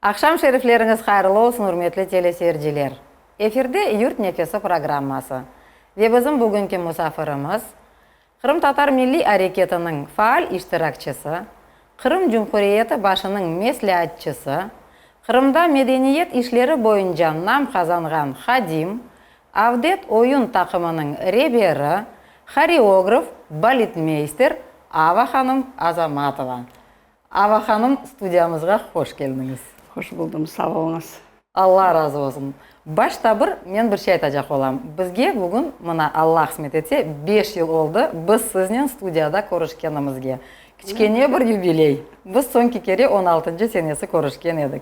Aqşam şerifleriñiz hayırlı olsun, ürmetli teleseyirciler! Efirde Yurt nefesi programması ve bizim bugünki musafirimiz, Qırımtatar milliy areketiniñ faal iştirakçisi, Qırım Cumhuriyeti başınıñ mesleatçısı, Qırımda medeniyet işleri boyunca nam qazanğan hadim, Avdet oyun taqımınıñ reberi, horeograf, baletmeyster Ava hanım Azamatova. Ava hanım, studiyamızğa hoş keldiñiz. Hoş buldım, sağ oluñız. Alla razı olsun. Başta bir men bir şey aytacaq olam. Bizge bugün, mına, Alla qısmet etse, beş yıl oldı biz siznen studiyada körüşkenimizge. Kiçkene bir yubiley. Biz soñki kere on altıncı senesi körüşken edik.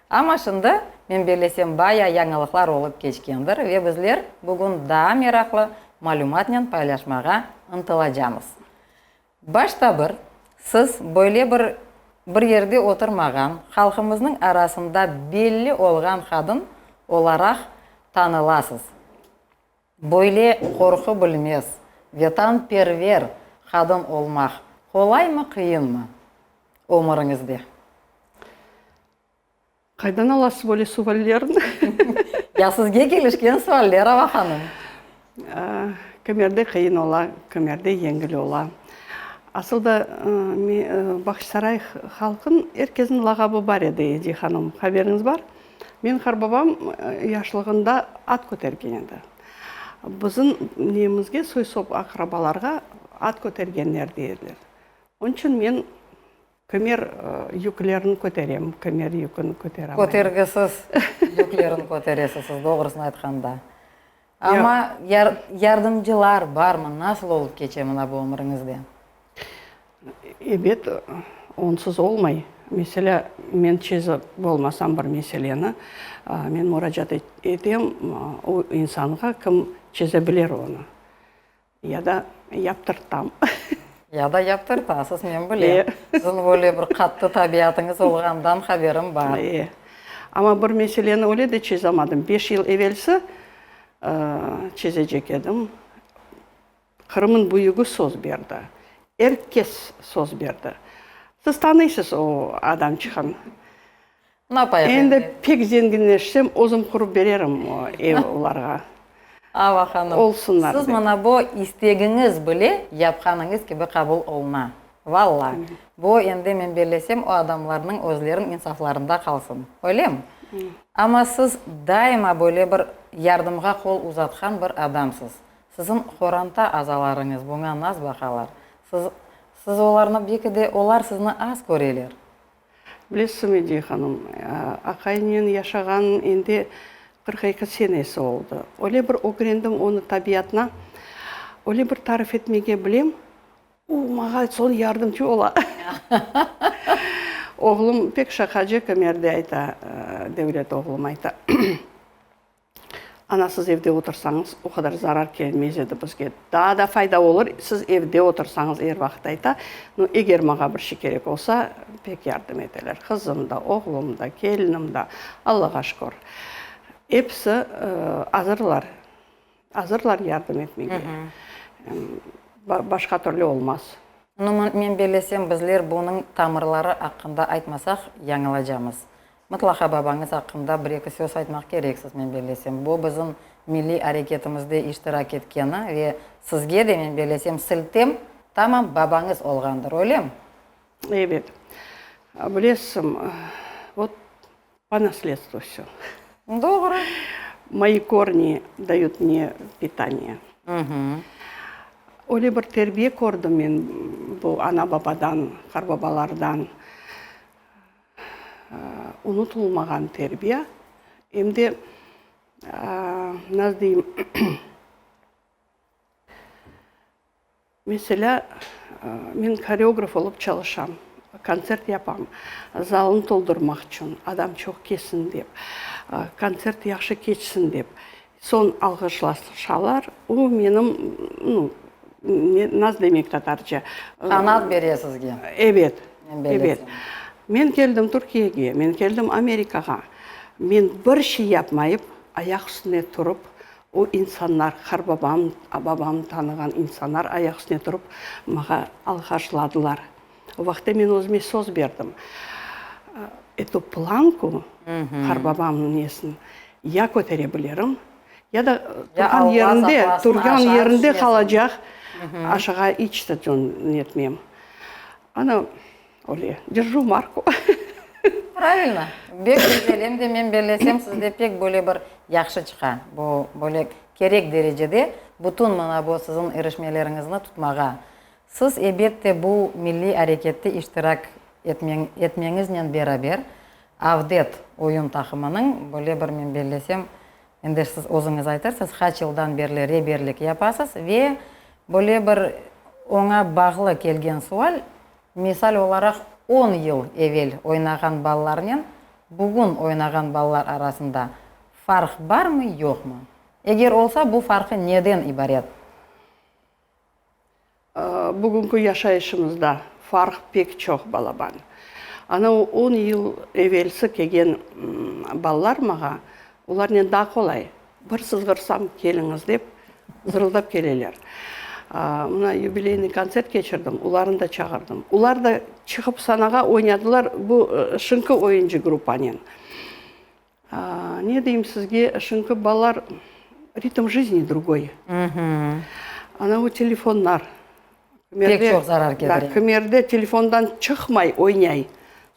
Amma şimdi, men bellesem, baya yañılıqlar olıp keçkendir ve bizler bugün daa meraqlı malümatnen paylaşmağa ıntılacamız. Başta bir, siz böyle bir bir yerde oturmağan, halqımıznıñ arasında belli olğan qadın olaraq tanılasız. Böyle qorqu bilmez, vetanperver qadın olmaq qolaymı, qıyınmı ömüriñizde? Qaydan alasız böyle suallerni? Ya sizge kelişken sualler, Ava hanım. Kimerde qıyın ola, kimerde yengil ola. Asıl da Bağçasaray halqın er kesniñ lağabı bar edi, Ediye hanım, haberiñiz bar? Menim qarbabam yaşlığında at kötergen edi. Bizim nemizge, soy-sop aqrabalarğa at kötergenler deyerler. Onıñ içün men Kimer yüklerini köterem, kimer yüküni kötere almayım. Kötergisiz yüklerini köteresiz siz, doğrusını aytqanda. Amma yardımcılar barmı, nasıl olıp keçe mına bu ömüriñizde? Ebet, onsız olmay. Meselâ, men çezip olmasam bir meseleni, men muracaat etem o insanğa, kim çeze bilir onı. Ya da yaptırtam. Ya da yaptırtasız, men bilem. Siziñ böyle bir qattı tabiatıñız olğanından haberim bar. E. Amma bir meseleni öyle de çezamadım. Beş yıl evelsi çezecek edim. Qırımıñ büyügi söz berdi. Er kes söz berdi. Siz tanıysız o adamçıqnı. Napayıq endi? Endi pek zenginleşsem, özüm qurıp bererim ev olarğa. Ava hanım, Olsunlar siz dep. mına bu istegiñiz bile yapqanıñız kibi qabul oluna. Valla, bu endi men bellesem o adamlarnıñ özleriniñ insaflarında qalsın. Öylemi? Amma siz daima böyle bir yardımğa qol uzatqan bir adamsız. Siziñ qoranta azalarıñız buña naz baqalar? Siz, siz olarnı belki de olar sizni az köreler. Bilesizmi, Ediye hanım, aqayımnen yaşağan endi 42 senesi oldı. Öyle bir ögrendim onı tabiatına, öyle bir tarif etmege bilem, o maña soñ yardımcı ola. Oğlum pek şaqacı, kimerde ayta, Devlet oğlum ayta. Ana, siz evde otursañız, o qadar zarar kelmez edi bizge. Daa da fayda olur, siz evde otursañız, er vaqıt ayta. No, eger maña bir şey kerek olsa, pek yardım eteler. Qızım da, oğlum da, kelinim da, Allağa şükür. Episi azırlar, azırlar yardım etmege. Başqa türlü olmaz. No, men bellesem, bizler bunıñ tamırları aqqında aytmasaq, yañılacamız. Mıtlaqa babañız aqqında bir-eki söz aytmaq kereksiz, men bellesem. Bu bizim milliy areketimizde iştirak etkeni ve sizge de, men bellesem, siltem tamam babañız olğandır, öylemi? Ebet. Bilesiñ, vot, po nasledstvu vsё. Doğru. Moi korni dayut mne pitaniye. Öyle bir terbiye kördim men bu ana-babadan, qarbabalardan. Unutılmağan terbiye, em de, nasıl deyim, meselâ, men horeograf olıp çalışam, kontsert yapam, zalnı toldurmaq içün, adam çoq kelsin dep, kontsert yahşı keçsin dep. Soñ alğışlaşalar, o menim, nu, nasıl demek tatarca? Qanat bere sizge. Ebet, ebet. Men keldim Türkiyege, men keldim Amerikağa. Men bir şey yapmayıp, ayaq üstüne turıp, o insanlar, qarbabam, babam tanığan insanlar ayaq üstüne turıp, maña alğışladılar. O vaqıtta men özüme söz berdim. Etu planku, qarbabamnıñ nesin, ya kötere bilirim, ya da turğan yerinde, turğan yerinde qalacaq, aşağa iç de netmem. Ana, öyle, derju marku. Pravilno. Bek güzel. Em de men bellesem, sizde pek böyle bir yahşı çıqa. Bu böyle kerek derecede bütün mına bu siziñ irişmeleriñizni tutmağa. Siz, ebette, bu milliy arekette iştirak etmeñiznen beraber, Avdet oyun taqımınıñ, böyle bir men bellesem, endi siz özüñiz aytırsız, qaç yıldan berli reberlik yapasız ve böyle bir oña bağlı kelgen sual, misal olaraq, on yıl evel oynağan balalarnen bugün oynağan balalar arasında farq barmı, yoqmı? Eger olsa, bu farqı neden ibaret? Bugünki yaşayışımızda farq pek çoq balaban. Ana o on yıl evelsi kelgen balalar mağa, olarnen daa qolay, bir sızğırsam keliñiz dep zırıldap keleler. Mına yubileyniy kontsert keçirdim, olarnı da çağırdım. Olar da çıqıp sanağa oynadılar bu şimki oyuncı gruppanen. Ne deyim sizge, şimki balalar ritm jizni drugoy. Ana o telefonlar. Pek çoq zarar ketire. Kimerde telefondan çıqmay oynay.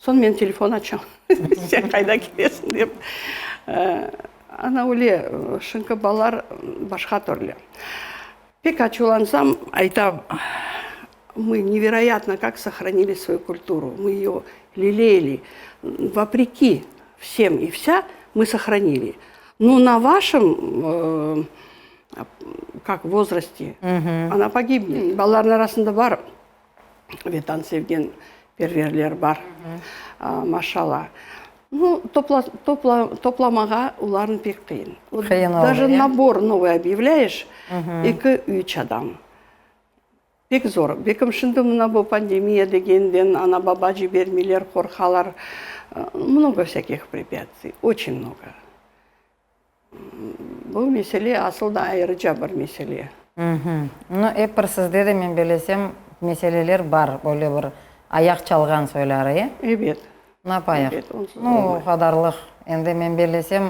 Soñ men telefon açam, sen qayda ketesiñ dep. Ana öyle, şimki balalar başqa türlü. Pek açuvlansam, aytam, mı neveroyatno kak sohranili svoyu kulturu, mı eyo leleyli, vopreki vsem i vsâ, mı sohranili. No na vaşem, kak, vozraste, ona pogibnet. Balalarnıñ arasında bar Vetan sevgen perverler bar, maşallah. Nu, toplamağa olarnı pek qıyın. Qıyın oldı, Daje nabor novıy obyavlâyeş, eki, üç adam. Pek zor. Belkim şimdi mına bu pandemiya degenden ana-baba cibermeyler, qorqalar. Mnogo vsâkih prepyatsiy, oçen mnogo. Bu mesele asıl da ayrıca bir mesele. Nu, ep bir sizde de, men belesem, meseleler bar, böyle bir ayaq çalğan soyları, e? Ebet. Napayıq? Ebet, onsuz Nu, olmay. o qadarlıq. Endi men belesem,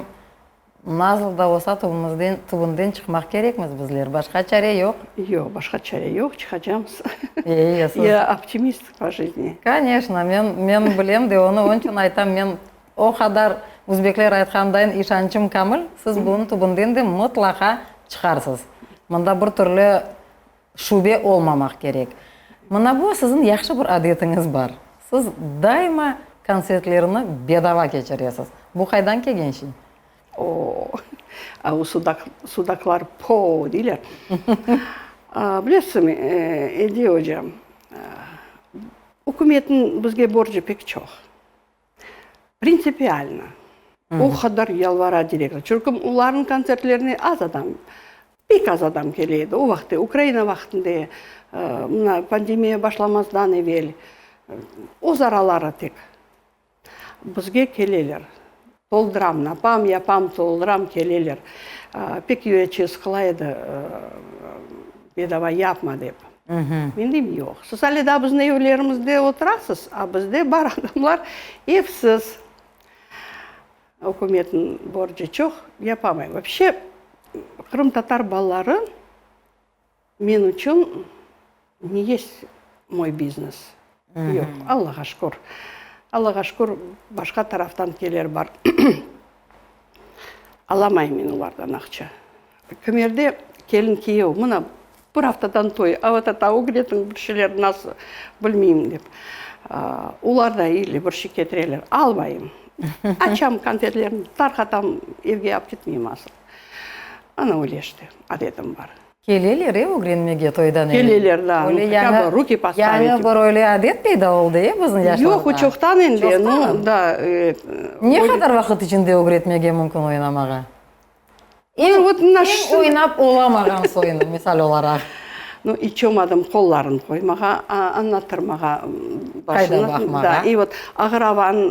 nasıl da olsa tübümizden, tübünden çıqmaq kerekmiz bizler. Başqa çare yoq. Yoq, başqa çare yoq, çıqacamız. E, siz. Ya optimist po jizni. Koneçno, men, men bilem de onı, onıñ içün aytam, men O qadar, üzbekler aytqandayın, işançım kamil, siz bunıñ tübünden de mıtlaqa çıqarsız. Mında bir türlü şübe olmamaq kerek. Mına bu siziñ yahşı bir adetiñiz bar. Siz daima kontsertlerni bedava keçiresiz. Bu qaydan kelgen şey? O, a o sudaq, sudaqlar po deyler. Bilesizmi, Ediye oca, ükümetniñ bizge borcu pek çoq. Printsipialno. O qadar yalvara direktor. Çünki olarnıñ kontsertlerine az adam, pek az adam kele edi o vaqıtte, Ukraina vaqtında, mına pandemiya başlamazdan evel, öz araları tek. Bizge keleler. Tolduram, napam, yapam, tolduram, keleler. Pek yüreçiz qıla edi, bedava yapma dep. Men deyim, yoq. Siz ale daa bizim evlerimizde oturasız, a bizde bar adamlar evsiz. Ükümetniñ borcu çoq, yapamayım. Vapşe, qırımtatar balaları men içün ne est moy biznes. Yoq, Allağa şükür. Allağa şükür, başqa taraftan kelir bar. Alamayım men olardan aqça. Kimerde kelin-kiyev, mına, bir aftadan toy, a vot eta ögretiñ bir şeyler, nasıl, bilmeyim dep. Olar da ile bir şey ketireler, almayım. Açam konfetlerni, tarqatam, evge alıp ketmeyim asıl. Ana öyle işte, adetim bar. Keleler, e, ögrenmege toydan evel? Keleler, da. Öyle yañı, Хотя бы руки поставить. Yañı bir öyle adet peyda oldı, e, bizim yaşlarda? Yoq, o çoqtan endi. Çoqtan? Nu, da. Ne qadar vaqıt içinde ögretmege mümkün oynamağa? Eñ, вот eñ oynap olamağan soyunı, misal olaraq. Nu, iç olmadım qolların qoymağa, añlattırmağa, başını. Qayda baqmağa. Da, i vot ağır avanıñ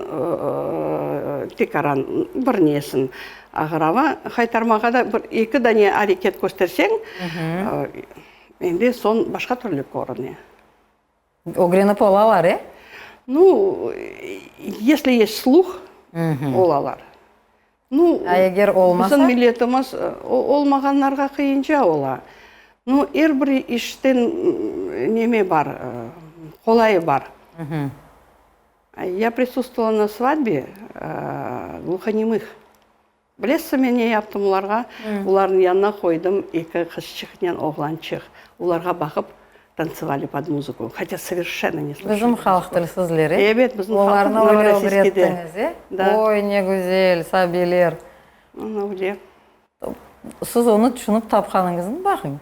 tekaran bir nesin ağır ava qaytarmağa da bir eki dane areket kösterseñ, endi soñ başqa türlü körüne. Ögrenip olalar, e? Nu, esli est sluh, olalar. Nu, A eger olmasa? Bizim milletimiz olmağanlarğa qıyınca ola. Nu, er bir işten neme bar, qolayı bar. Ya prisutstvovala na svadbe gluhonemıh. Bilesiz, men ne yaptım olarğa? Olarnıñ yanına qoydım eki qızçıqnen oğlançıq. Olarğa baqıp tantsevali pod muzıku, hotâ soverşenno ne slışali. Bizim halq tilsizler, e? Ebet, bizim halq Olarnı öyle ögrettiñiz, e? Da. Oy, ne güzel, sabiyler. Ana öyle. Siz onı tüşünip tapqanıñıznı baqıñ.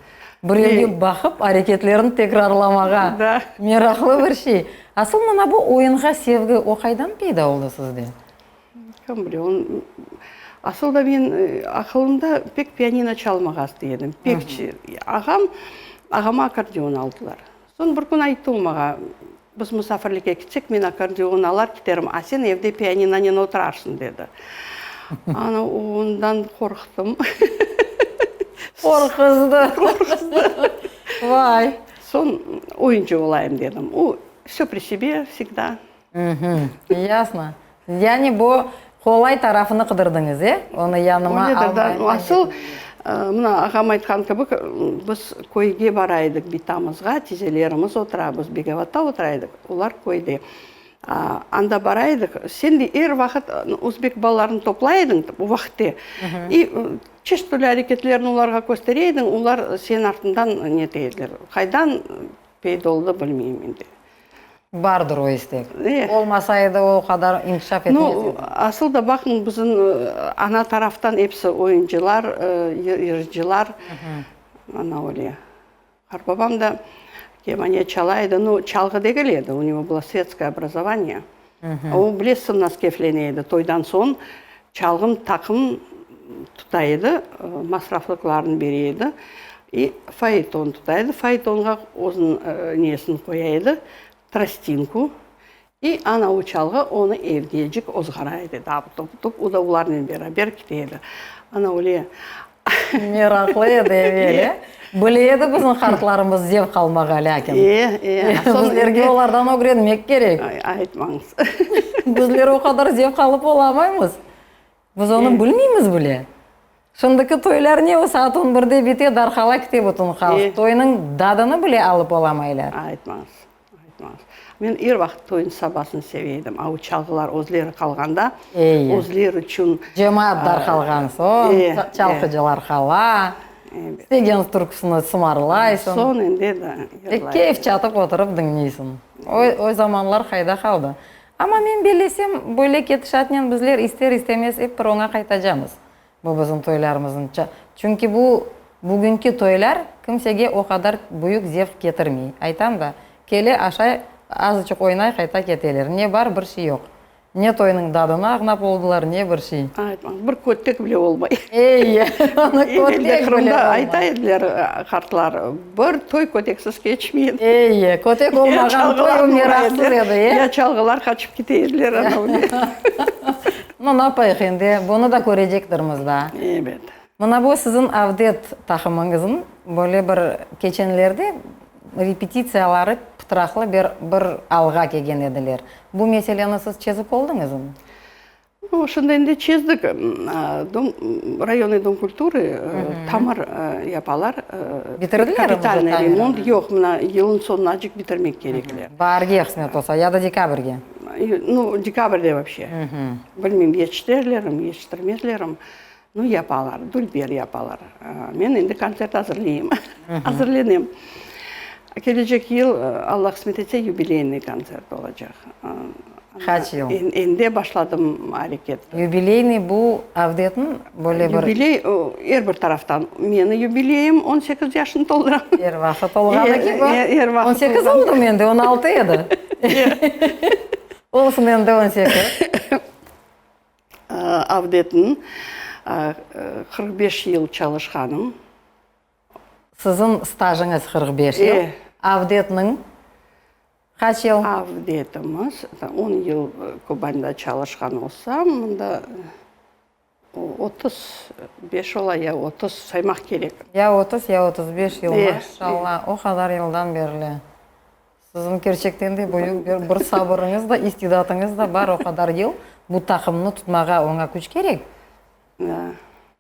Birevge baqıp areketlerini tekrarlamağa. Da. Meraqlı bir şey. Asıl mına bu oyunğa sevgi, o qaydan peyda oldı sizde? Kim bile, onı. Asıl da men aqılımda pek pianino çalmağa istey edim. Pek. Ağam, ağama akkordeon aldılar. Soñ bir kün ayttı o maña, biz musafirlikke kitsek, men akkordeon alar kiterim, a sen evde pianinonen oturarsıñ, dedi. Ana, ondan qorqtım. Qorquzdı. Qorquzdı. Vay! Soñ oyuncı olayım dedim. O, vse pri sebe vsegda. Yasno. Yani bu qolay tarafını qıdırdıñız, e? Onı yanıma Öyledir da. almayım. Asıl, mına, ağam aytqan kibi, biz köyge bara edik bitamızğa, tizelerimiz otura, biz Begavatta otura edik, olar köyde. Anda bara edik, sen de er vaqıt özbek balalarını toplay ediñ o vaqıtte, i çeşit türlü areketlerni olarğa köstere ediñ, olar seniñ artından nete ediler. Qaydan peyda oldı, bilmeyim endi. Bardır o istek. Olmasa edi o qadar inkişaf etmez edi. Nu, asıl da baqıñ, bizim ana taraftan episi oyuncılar, yırcılar, ana öyle. Qartbabam da kemane çala edi, nu, çalğı degil edi, u nego bylo svetskoye obrazovaniye. O, bilesiñ, nasıl keflene edi, toydan soñ çalğım, taqım tuta edi, masraflıqlarını bere edi. İ faeton tuta edi, faetonğa özüniñ nesini qoya edi, trostinku, i ana o çalğı onı evdecik ozğara edi, dap-dup-dup, o da olarnen beraber kete edi. Ana öyle. Meraqlı edi evel, e? Bile edi bizim qartlarımız zevq almağa, lâkin. E, e. Bizlerge olardan ögrenmek kerek. Aytmañız. Bizler o qadar zevq alıp olamaymız. Biz onı bilmeymiz bile. Şimdiki toylar ne, o saat on birde bite, darqala kite bütün halq. Toynıñ dadını bile alıp olamaylar. Aytmañız, aytmañız. Men er vaqıt toynıñ sabasını seve edim. A o çalğılar özleri qalğanda, özleri içün. Cemaat darqalğan soñ, çalğıcılar qala, istegen türküsini sımarlaysıñ. Soñ endi de yırlay. Keyf çatıp oturıp diñleysiñ. O zamanlar qayda qaldı? Amma men bellesem, böyle ketişatnen bizler ister-istemez ep bir oña qaytacamız, bu bizim toylarımıznıñ. Çünki bu bugünki toylar kimsege o qadar büyük zevq ketirmey. Aytam da, kele, aşay, azıçıq oynay, qayta keteler. Ne bar, bir şey yoq. Ne toynıñ dadını ağnap oldılar, ne bir şey. Aytmañ, bir kötek bile olmay. Ey, onı kötek bile Evelde Qırımda ayta ediler qartlar, bir toy köteksiz keçmey. Ey, kötek olmağan toy meraqsız edi, e? Ya çalğılar qaçıp kete ediler, ana öyle. No, napayıq endi, bunı da körecektirmiz daa. Ebet. Mına bu siziñ Avdet taqımıñıznıñ böyle bir keçenlerde repetitsiyaları pıtraqlı bir bir alğa kelgen ediler. Bu meseleni siz çezip oldıñızmı? No, şimdi endi çezdik. Dom, rayonnıy dom kulturı tamir yapalar. Bitirdilermi Kapitalnıy remont. Yoq, mına yılnıñ soñunacıq bitirmek kerekler. Baarge qısmet olsa, ya da dekabrge? Nu, dekabrde вообще. Bilmeyim, yetiştirerlermi, yetiştirmezlermi. Nu, yapalar, dülber yapalar. Men endi kontsert azırleyim, azırlenem. Kelecek yıl, Alla qısmet etse, yubileynıy kontsert olacaq. Qaç yıl? Endi başladım areket. Yubileynıy bu Avdetniñ böyle bir. Yubiley, er bir taraftan. Meni yubileyim, 18 yaşını tolduram. Er vaqıt olğanı kibi. Er vaqıt. 18 oldım endi, 16 edi. Olsun endi 18. Avdetniñ 45 yıl çalışqanım. Siziñ stajıñız 45 yıl. Avdetniñ qaç yıl? Avdetimiz, on yıl Kubanda çalışqan olsam, mında 35 ola ya 30, saymaq kerek. Ya 30, ya 35 yıl, maşallah, o qadar yıldan berli. Siziñ kerçekten de büyük bir sabırıñız da, istidatıñız da bar o qadar yıl bu taqımnı tutmağa, oña küç kerek.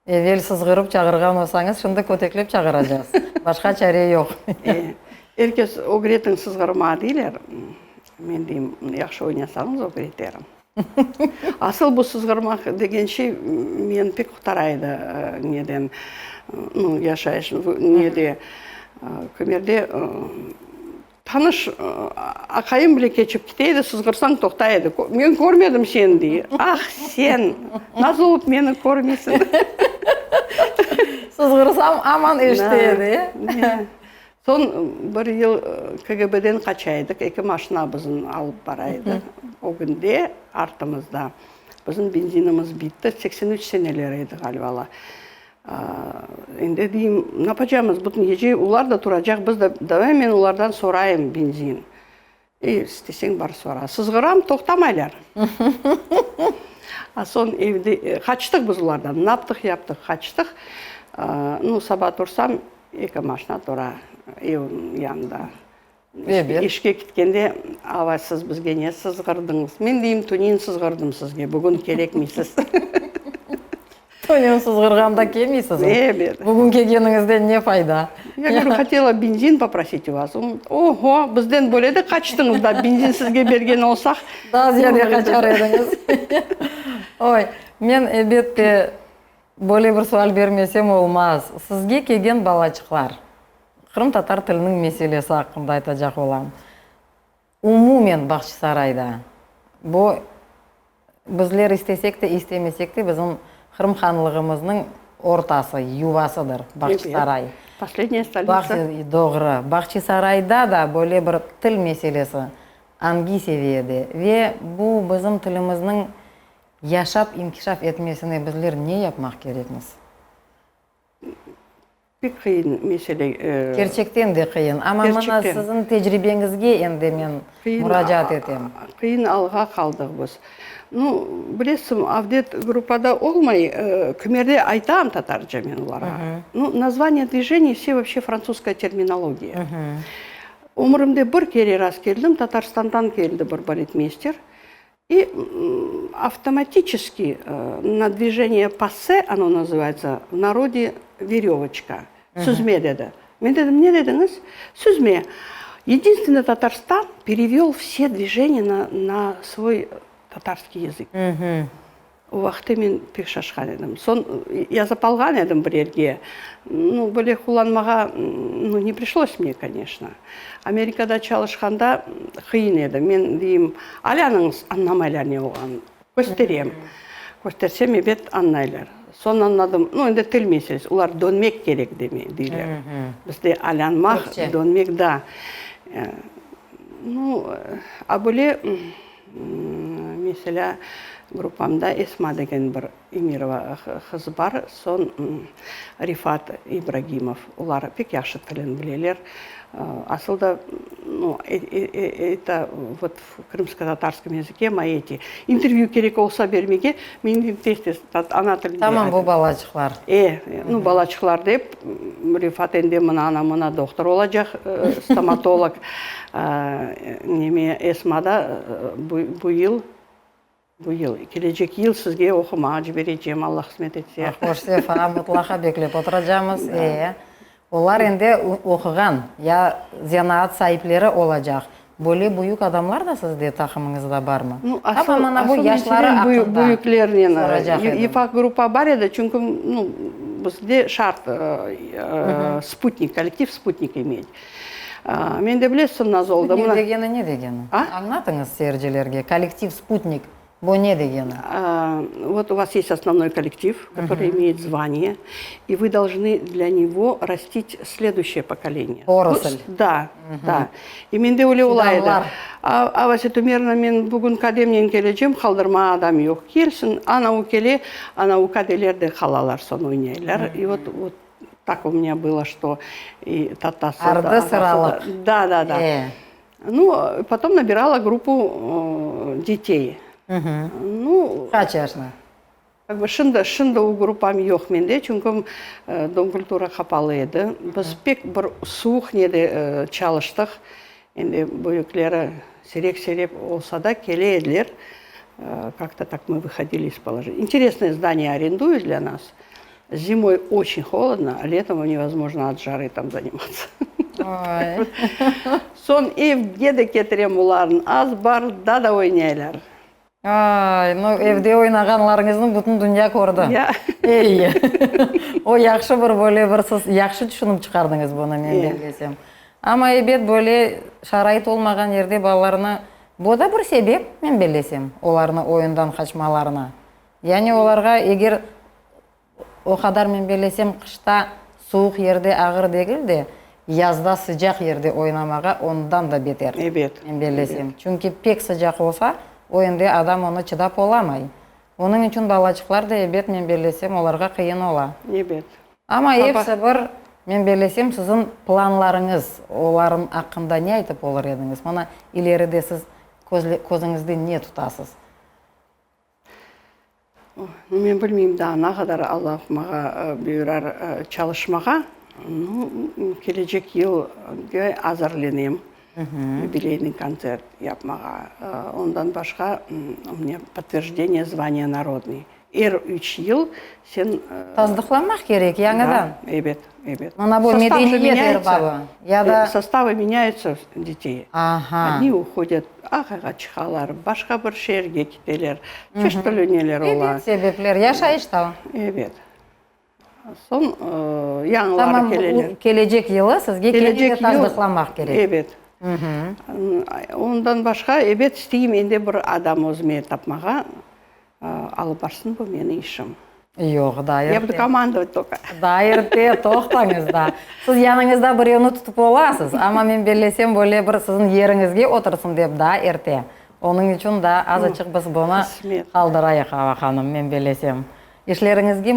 Evel sızğırıp çağırğan olsañız, şimdi köteklep çağıracağız. Başqa çare yoq. Er kes ögretiñ sızğırmağa deyler. Men deyim, yahşı oynasañız ögreterim. Asıl bu sızğırmaq degen şey meni pek qurtara edi neden, nu, yaşayış, nede, kimerde Tanış aqayım bile keçip kete edi, sızğırsañ toqtay edi. Men körmedim seni, dey. Ah, sen, nasıl olıp meni körmeysiñ? Sızğırsam, aman eşite edi, e? Soñ bir yıl KGB-den qaça edik, eki maşina bizni alıp bara edi, ögünde, artımızda. Bizim benzinimiz bitti, 83 seneleri edi ğaliba. Endi deyim, napacamız, bütün gece olar da turacaq, biz de, davay men olardan sorayım benzin. E, isteseñ bar sora. Sızğıram, toqtamaylar. A soñ evde, qaçtıq biz olardan, naptıq yaptıq, qaçtıq. Nu, saba tursam, eki maşina tura evim yanında. Ebet. İşke ketkende, Ava, siz bizge ne sızğırdıñız? Men deyim, tünevin sızğırdım sizge, bugün kerekmeysiz. Tünevin sızğırğanda kelmeysizmi? Ebet. Bugün kelgeniñizden ne fayda? Ya говорю, хотела бензин попросить у вас. Oho, bizden böyle de qaçtıñız da, benzin sizge bergen olsaq. Daa ziyade qaçar ediñiz. Oy, men, ebette, böyle bir sual bermesem olmaz. Sizge kelgen balaçıqlar, Qırımtatar tiliniñ meselesi aqqında aytacaq olam. Umumen Bağçasarayda bu, bizler istesek de, istemesek de, bizim Qırım hanlığımıznıñ ortası, yuvasıdır Bağçasaray. Poslednâya stolitsa. Doğru. Bağçasarayda da böyle bir til meselesi angi seviyede ve bu bizim tilimizniñ yaşap inkişaf etmesine bizler ne yapmaq kerekmiz? Pek qıyın mesele. Kerçekten de qıyın. Amma mına siziñ tecribeñizge endi men muracaat etem. Qıyın alğa qaldıq biz. Nu, bilesiñ, avdet gruppada olmay, kimerde aytam tatarca men olarğa. Nu, nazvaniye dvijeniy vse voobşe frantsuzskaya terminologiya. Ömürimde bir kere rast keldim, Tatarstandan keldi bir baletmeyster. И avtomatiçeski na dvijeniye passe, ono nazıvayetsa v narode verövoçka, süzme dedi. Men dedim, ne dediñiz? Süzme. Yedinstvenno Tatarstan perevel vse dvijeniya na na svoy tatarskiy yazık. O vaqıtte men pek şaşqan edim. Soñ yazıp alğan edim bir yerge. Nu, böyle qullanmağa, nu, ne prişlos mne, koneçno. Amerikada çalışqanda qıyın edi. Men deyim, alâ-nıñız añlamaylar ne olğanın. Kösterem. Köstersem, ebet, añlaylar. Soñ añladım, nu, endi til meselesi, olar dönmek kerek deyler. Bizde alânmaq, dönmek, da. Nu, a böyle, meselâ, gruppamda Esma degen bir Emirova qız bar, soñ Rifat İbragimov, olar pek yahşı tilini bileler. Asıl da, nu, eto, vot, v krımskotatarskом yazıke moi eti intervyü kerek olsa bermege, men tez-tez ana tilinde. Tamam, bu balaçıqlar. E, nu, balaçıqlar dep, Rifat endi mına, ana, mına dohtor olacaq, stomatolog. Neme, Esma da bu yıl Bu yıl, kelecek yıl sizge oqumağa ciberecem, Alla qısmet etse. Hoş sefa, mıtlaqa beklep oturacamız. E, olar endi oquğan, ya zenaat saipleri olacaq. Böyle büyük adamlar da sizde taqımıñızda barmı? Nu, asıl, Tamam, mana bu asıl yaşları meselen aqqında büyüklernen soracaq edim. Yefaq gruppa bar edi, çünki, nu, bizde şart, sputnik, kollektiv sputnik imet. Men de bilesiñ, naz oldı. Sputnik degeni ne degeni? Añlatıñız seyircilerge, kollektiv sputnik, bu ne degeni? Вот у вас есть основной коллектив, который имеет звание, и вы должны для него растить следующее поколение. Poroslь. Да, да. И mende öyle ola edi. Avası Tümerna, men bugün kademnen kelecem, qaldırmağa adam yoq. Kelsin, ana o kele, ana o kadeler de qalalar, soñ oynaylar. И вот, вот Tak u menya bylo, çto i tatası da, Ardı ağası da. sıralıq. Da, da, da. E. Nu, potom nabirala gruppu detey. Nu. Qaç yaşına? Kak bı şimdi, şimdi o gruppam yoq mende, çünki Dom kultura qapalı edi. Biz pek bir suvuq nede çalıştıq. Endi büyükleri sirek-sirek olsa da kele ediler. Как-то так мы выходили из положения. Интересное здание арендуют для нас. Зимой очень холодно, а летом невозможно от жары там заниматься. Soñ evge de ketirem olarnı, azbarda da oynaylar. Ay, no, evde oynağanlarıñıznı bütün dünya kördi. Ya. Ey, o yahşı bir böyle bir siz yahşı tüşünip çıqardıñız bunı, men bellesem. Amma ebet, böyle şarait olmağan yerde balalarnı, bu da bir sebep, men bellesem, olarnı oyundan qaçmalarına. Yani olarğa eger O qadar men bellesem, qışta suvuq yerde ağır degil de, yazda sıcaq yerde oynamağa ondan da beter, Ebet, men bellesem. Çünki pek sıcaq olsa, o endi adam onı çıdap olamay. Onıñ içün balaçıqlar da, ebet, men bellesem, olarğa qıyın ola. Ebet. Amma episi bir, men bellesem, siziñ planlarıñız, olarıñ aqqında ne aytıp olur ediñiz? Mına, ileride siz közüñizde ne tutasız? Men bilmeyim daa ne qadar Allah mağa buyurar çalışmağa. Nu, kelecek yılge azırlenem, yubileyniy kontsert yapmağa. Ondan başqa, u menya podtverjdeniye zvaniya narodnıy. Er üç yıl sen... Tasdıqlanmaq kerek yañıdan. Ebet, ebet. Mına bu medeniyet erbabı ya da. Sostavı menyayutsa detey. Odni uhodât, ağayğa çıqalar, başqa bir şeerge keteler, çeşit türlü neler ola. Ebet, sebepler, yaşayış da. Ebet. Soñ yañıları keleler. Tamam, kelecek yılı sizge kene de tasdıqlamaq kerek. Ebet. Ondan başqa, ebet, isteyim endi bir adam özüme tapmağa. Alıp barsın bu meni işim. Yoq, daa erte. Ya budu komandovat tolko. Daa erte, toqtañız daa. Siz yanıñızda birevni tutıp olasız, amma men bellesem, böyle bir siziñ yeriñizge otursın dep daa erte. Onıñ içün daa azaçıq biz bunı qaldırayıq, Ava hanım, men bellesem. İşleriñizge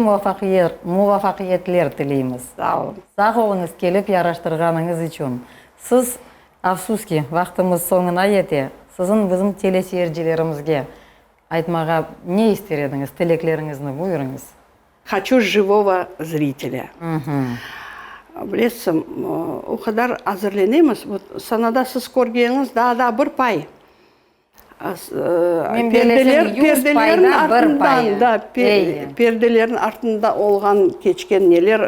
muvafaqiyetler tileymiz. Sağ oluñ. Sağ oluñız kelip yaraştırğanıñız içün. Siz, afsus ki, vaqtımız soñuna yete, siziñ bizim teleseyircilerimizge Aytmağa ne ister ediñiz, tilekleriñizni buyurıñız. Haçu živogo zritelâ. Bilesiñ, o qadar azırlenemiz, vot sanada siz körgeniñiz daa da bir pay. Men belesem, 100 payda bir payı. Da, perdelerniñ artında olğan, keçken neler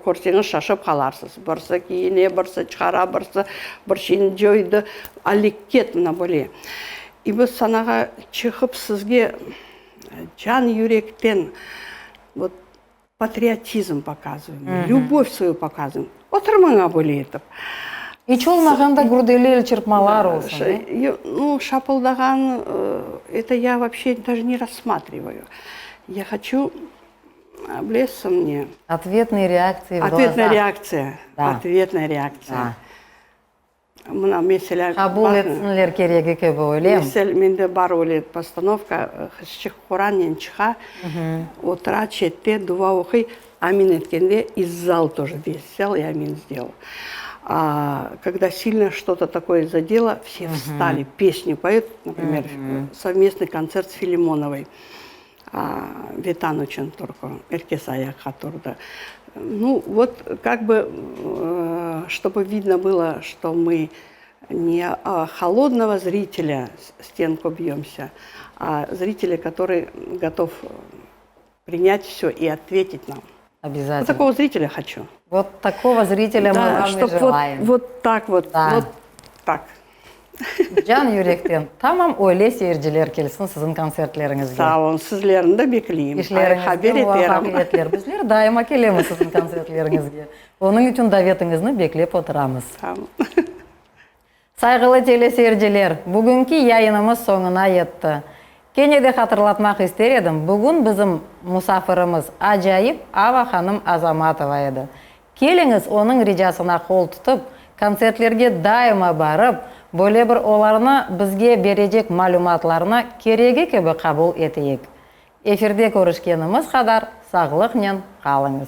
körseñiz şaşıp qalarsız. Birisi kiyine, birisi çıqara, birisi bir şeyni coydı. Aleket mına böyle. İ biz sanağa çıqıp sizge can yürekten vot patriotizm pokazıvayım, lübov svoyu pokazıvayım. Otur maña böyle etip. İç olmağanda gürdeli elçırpmalar olsun, e? Nu, şapıldağan, eto ya voobşe daje ne rassmatrivayu. Ya hoçu, bilesiñ ne? Otvetnıy reaktsiya v glazah. Otvetnaya reaktsiya, otvetnaya reaktsiya. Mına, meselâ, Qabul etsinler keregi kibi, öylemi? Mesel, mende bar öyle postanovka, qızçıq Qorannen çıqa, otura çette, dua oquy, amin etkende i zal тоже весь сел и амин сделал. А когда сильно что-то такое задело, все встали, песню поют, например, совместный концерт с Филимоновой. Vetan içün turqu, er kes ayaqqa turdı. Nu, vot, kak bı, çtobu vidno bylo, çto mı ne holodnogo zritelâ stenku b'yomsâ, a zritelâ, kotorıy gotov prinyat vsö i otvetit nam. Obязательno. Vot takogo zritelâ hoçu. Vot takogo zritelâ mı vam i jelaem. Vot tak vot, vot tak. Can yürekten. Tamam öyle seyirciler kelsin siziñ kontsertleriñizge. Sağ olun, sizlerni de bekleyim. İşleriñizge muvafaqiyetler. Bizler daima kelemiz siziñ kontsertleriñizge. Onıñ içün davetiñizni beklep oturamız. Sağ olun. Sayğılı teleseyirciler, bugünki yayınımız soñuna yetti. Kene de hatırlatmaq ister edim, bugün bizim musafirimiz acayip Ava hanım Azamatova edi. Keliñiz, onıñ ricasına qol tutıp, kontsertlerge daima barıp, böyle bir olarnı bizge berecek malümatlarnı keregi kibi qabul eteyik. Efirde körüşkenimiz qadar sağlıqnen qalıñız.